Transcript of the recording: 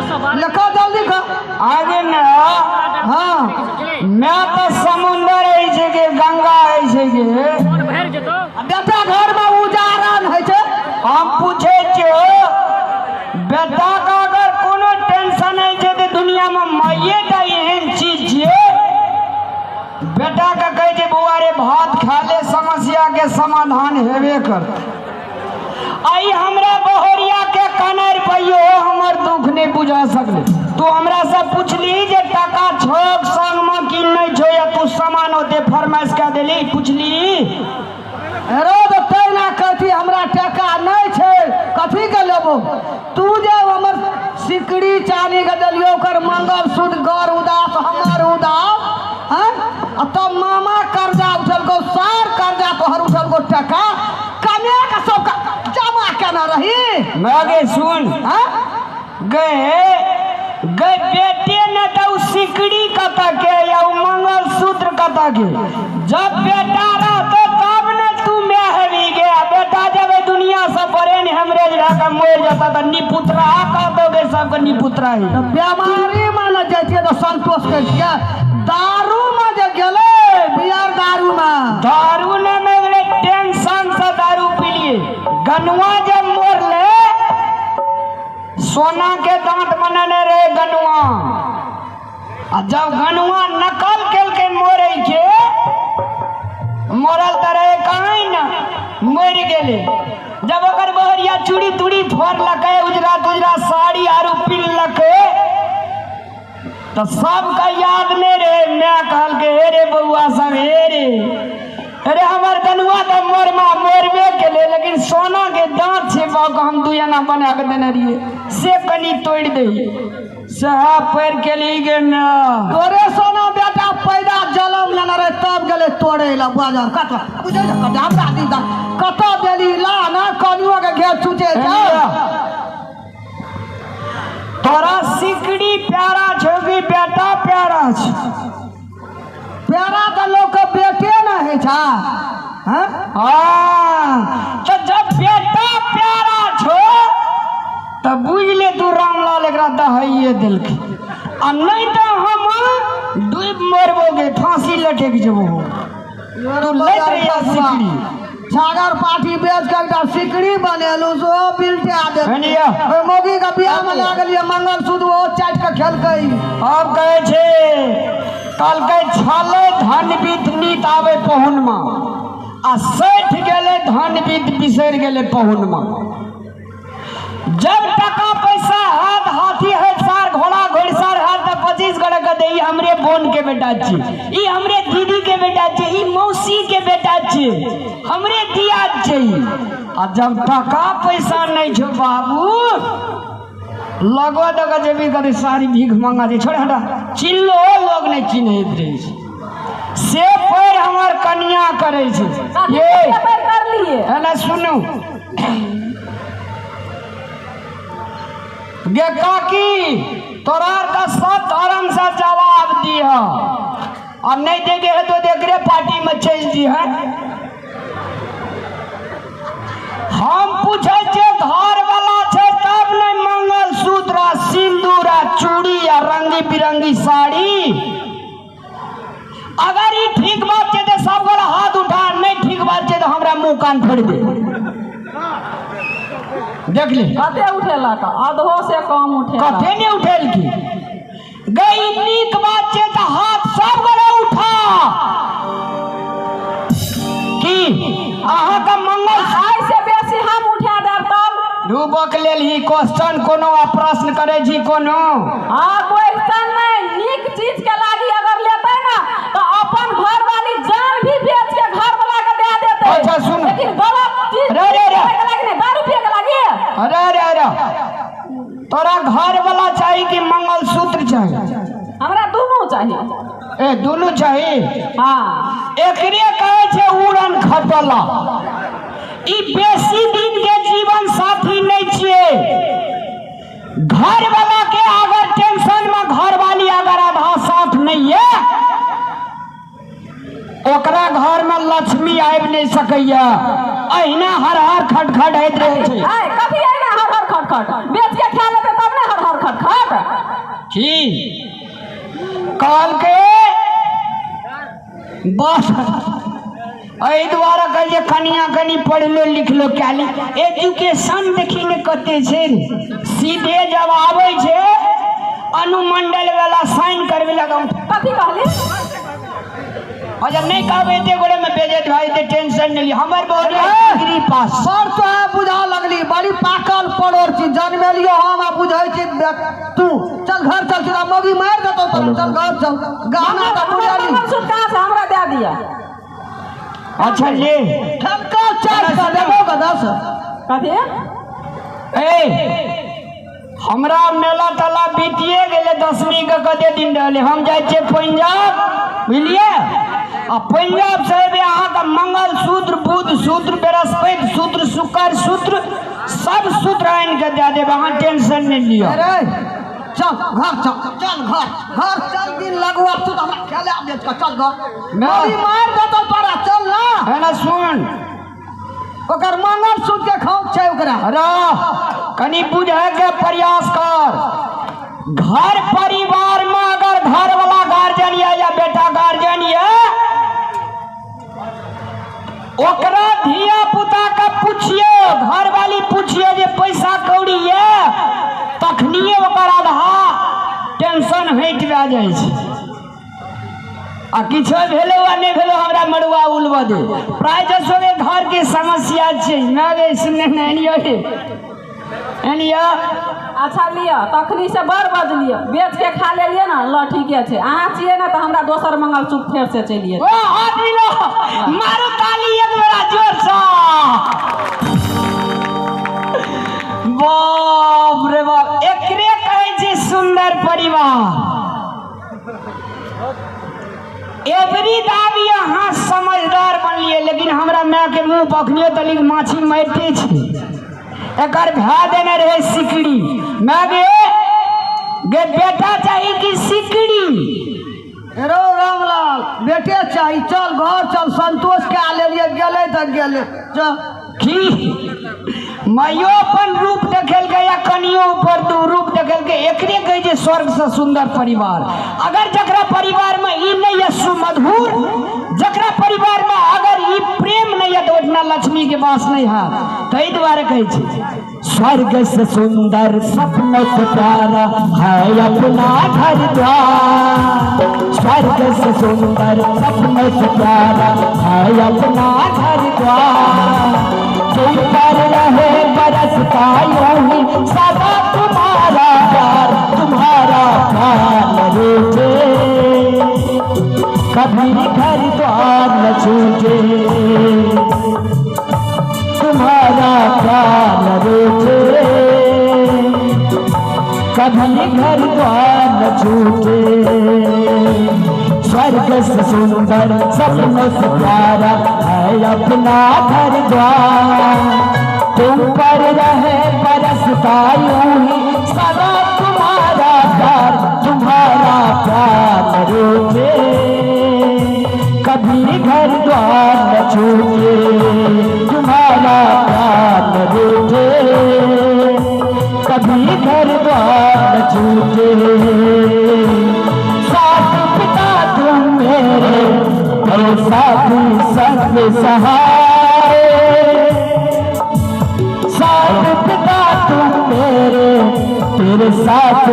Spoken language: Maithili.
लिखो जल्दी खा। आगे ने। हाँ। मैं तऽ समुंदर होइ छै के गंगा होइ छै के। बेटा घरमे उजारन होइ छै। हम पूछै छियौ, बेटाके अगर कोनो टेंशन होइ छै तऽ दुनियामे माइए टा एहन चीज छियै, बेटाके कहै छै बौआ रे भात खा ले, समस्याके समाधान हेबे करतै। आई हमरा बहोरिया के कनारि पाइयो हमर दुख नहि बुझा सकले। तू हमरा से पुछली जे टाका छौक संगमे कि नहि छौ, या तू सामान ओते फरमाइश कए देली, पुछली? रो तऽ तहिना कहती हमरा टाका नहि छै, कथी के लेबो? तू जे हमर सिकड़ी चानी के देलियो, ओकर मंगलसूत्र गर उदास हमर उदास हैं, आ तब मामा कर्जा उठलको, सार कर्जा तोहर उठलको, टाका कमे के सब जमा केना रही? मैं गे सुन। हैं? गए गए बेटे ने तो उ सिकड़ी कत के या उ मंगलसूत्र कत के? जब बेटा रहतो तब ने तू मैं हेबी गे, आ बेटा जब ए दुनिया से ब्रेन हेमरेज भए के मरि जेता तऽ निपुतरा कह दोगे सबके निपुतरा ही। तऽ बेमारी में ने जाइ छियै तऽ संतोष करै छियै, दारू में जे गेलै बियर दारू में। दारू ने नहि गेलै, टेंशन से दारू पीलिए। गनुआ जब मरले, सोना के दांत बनेने रहे गनुआ, आ जब गनुआ नकल केलकै मरे के, मरल तऽ रहे कहीं न, मरि गेलै। जब ओकर बहरिया चूड़ी तूड़ी फोड़लकै, उजरा तुजरा साड़ी आरू पिन्हलकै, तऽ सबके याद नहि रहे। माय कहलकै हे रे बौआ सब, हे रे अरे हमर गनुआ तऽ मरमा मरबे केलै, लेकिन सोना के दाँत छै बाबू, हम 2 आना बना के देने रहियै, से कनि तोड़ि दही, सएह पैर केली गे ना। तोरे सोना बेटा पैदा जलम लेने रहे तब गेलै तोड़े ला बाजार, कत बुझै ने कत हमरा दी कत देली ला ना कनियो के घेर छूटे छै। तोरा सिकड़ी प्यारा छौ कि बेटा प्यारा छौ? प्यारा तऽ लोक के बेटे ने होइ छै। हैं? हाँ, तऽ जब बेटा प्यारा छौ तऽ बुझि ले तू रामलाल एकरा दहाइए देलकै, आ नहि तऽ हम डूबि मरबो गे, फांसी लटकि जेबो। तू लैत रहिया सिकड़ी। छागर पाठी बेच के एकटा सिकड़ी बनेलहुँ, सो बिलटा दे। सुनिया। ओहि मौगी के बियाह में लए गेलियै मंगलसूत्र, ओ चाटि के खेलकै। आब कहै छै कहलकै छलै धन बीत नीत आबै पहुनमा, आ सठि गेलै धन बीत बिसरि गेलै पहुनमा। जब टका पैसा हैत, हाथी हैत, सार घोड़ा घोड़सार हैत, तऽ 25 गोटे कहतै ई हमरे बोन के बेटा छी, ई हमरे दीदी के बेटा छी, ई मौसी के बेटा छी, हमरे दियाद छै। आ जब टका पैसा नहि छौ बाबू, लगो दऽ जेबी करी सारी भीख मंगा छै, छोड़ हटा, चिल्लो लोग नहि चिन्हैत रहै छै। से पैर हमर कनिया करै छै। ये पैर कर लिए। एना सुनू गे काकी, तोरा के सब धर्म से जवाब दिह, आ नहीं देगे है तो एकरे पार्टी में चलि दिह। हम पूछै छियै घर वाला छै तब ने मंगलसूत्र आ सिन्दूर आ चूड़ी आ रंगी बिरंगी साड़ी। अगर ई ठीक बात छै तऽ सब गोरा हाथ उठा, नहीं ठीक बात छै तऽ हमरा मुँह कान फोड़ि दे। देख ले कते उठेलक, आधो से कम उठेलक। कते नहीं उठेलकी गई। नीक बात छै तऽ हाथ सब गोरा उठा की अहाँके मंगल। आइ से बेसी हम उठा देब तब। डूबक लेल ही क्वेश्चन कोनो आ प्रश्न करै छी कोनो। हाँ, क्वेश्चन नहीं, नीक चीज के लागी अगर लेते ना तो अपन घर वाली जान भी बेच के घर वाला के दे देते। अच्छा, सुन। लेकिन गलत चीज रे, रे, रे। के लागी नहीं, दारू पिए के लागी। अरे अरे अरे, तोरा घर वाला चाही कि मंगलसूत्र चाही? हमरा दुनू चाही। ए दुनू चाही? हाँ। एकरे कहै छै उड़न खटोला। ई बेसी दिन के जीवन साथी नहीं छियै। घर वाला के अगर टेंशन में घर वाली अगर आधा साथ नहीं है, ओकरा घर में लक्ष्मी आबि नहीं सकैया। अहिना हर हर खटखट होइत रहै छै। आय कथी अहिना हर हर खटखट? बेच के खा लेतै तब ने हर हर खटखट। की कहलकै बस एहि दुआरे कहै जे कनिया कनि पढ़लो लिखलो कए ली। एजुकेशन देखी ने कते छै ने। सीधे जब आबै छै अनुमंडल वाला साइन करबै लग। कथी कहली? अच्छा नहि कहबै, एते गोरे में बेजत भाई, एते टेंशन नहि लिअ, हमर बहुत डिग्री पास। बड़ तो बुझा लगली, बड़ी पाकल पड़ोर छी। जन्मेलियो हम आ बुझै छी तू। चल घर चल, तोरा मौगी मारि देतौ तोरा। चल घर चल, गहना तऽ बुझली। मंगलसूत्र कहाँ से हमरा दे दिअ। अच्छा ले। ठनका चाट कऽ देबो गदस। कथी? ए, हमरा मेला तेला बीतिए गेलै, 10वीं के कते दिन रहलै। हम जाइ छियै पंजाब, बुझलियै? आ पंजाब से एबै अहाँके मंगलसूत्र, बुध सूत्र, बृहस्पति सूत्र, शुक्र सूत्र, सब सूत्र आनि कऽ दए देब, अहाँ टेंशन नहि लिअ। अरे चल घर चल, चल घर, घर चल। दिन लगुआ तू तऽ हमरा खेला बेच कऽ। चल घर। ना। मौगी मारि देतौ तोरा, चल ना। है ना, सुन। ओकर मंगलसूत्र के खौफ छै ओकरा। अरे कनि बुझैके प्रयास कर। घर परिवार में अगर घर वाला गार्जियन ये या बेटा गार्जियन ये, ओकरा धिया पुता के पुछियो, घर वाली पुछियो जे पैसा कौड़ी ये, तखनिए ओकर आधा टेंशन हटि भए जाइ छै। आ किछो भेलो आ नहि भेलो, हमरा मड़ुआ उलबऽ दे। प्राय सबके घर के समस्या छै ना गे। सुनने ने एलियो रे, एलियो। अच्छा लिअ, तखनी से बड़ बजलियै, बेच के खा लेलियै ने। ल, ठीके छै, अहाँ छियै ने तऽ हमरा दोसर मंगलसूत्र फेर से चलि ओ हाथ मिलो, मारो ताली एक बेरा जोर से। बाप रे बाप, एकरे कहै छै सुंदर परिवार। एवरी दाबी अहाँ समझदार बनलियै, लेकिन हमरा माय के मुंह पखनियो तलिक माछी मारिते छै। एकर भए देने रहे सिकड़ी। माय गे गे, बेटा चाही कि सिकड़ी? रो रामलाल, बेटे चाही। चल घर चल, संतोष कए लेलियै, गेलै तऽ गेलै, चल। की माइयो अपन रूप देखेलकै या कनियो ऊपर दू रूप देखेलकै। एकरे कहै छै स्वर्ग से सुंदर परिवार। अगर जकरा परिवार में ई नहीं है सुमधुर, जकरा परिवार में अगर ई प्रेम नहीं है, तो ओहिठिना लक्ष्मी के वास नहीं है। ताहि दुआरे कहै छै स्वर्ग से सुंदर, सपनों से प्यारा है अपना घर द्वार। स्वर्ग से सुंदर, सपनों से प्यारा है अपना घर द्वार। तुम पर रहे बरसता यूं ही सदा तुम्हारा प्यार, तुम्हारा प्यार न रूठे, कभी घर द्वार न छूटे। तुम्हारा प्यार न रूठे, कभी घर द्वार न छूटे। स्वर्ग से सुंदर, सपनों से प्यारा है अपना घर द्वार। तुम पर रहे बरसता यूं ही सदा तुम्हारा प्यार, तुम्हारा प्यार न रूठे, कभी घर द्वार न छूटे। तुम्हारा प्यार न रूठे, कभी घर द्वार न छूटे। साथ पिता तुम मेरे और साथी संग सहारे। साथ पिता तुम मेरे, तेरे साथ।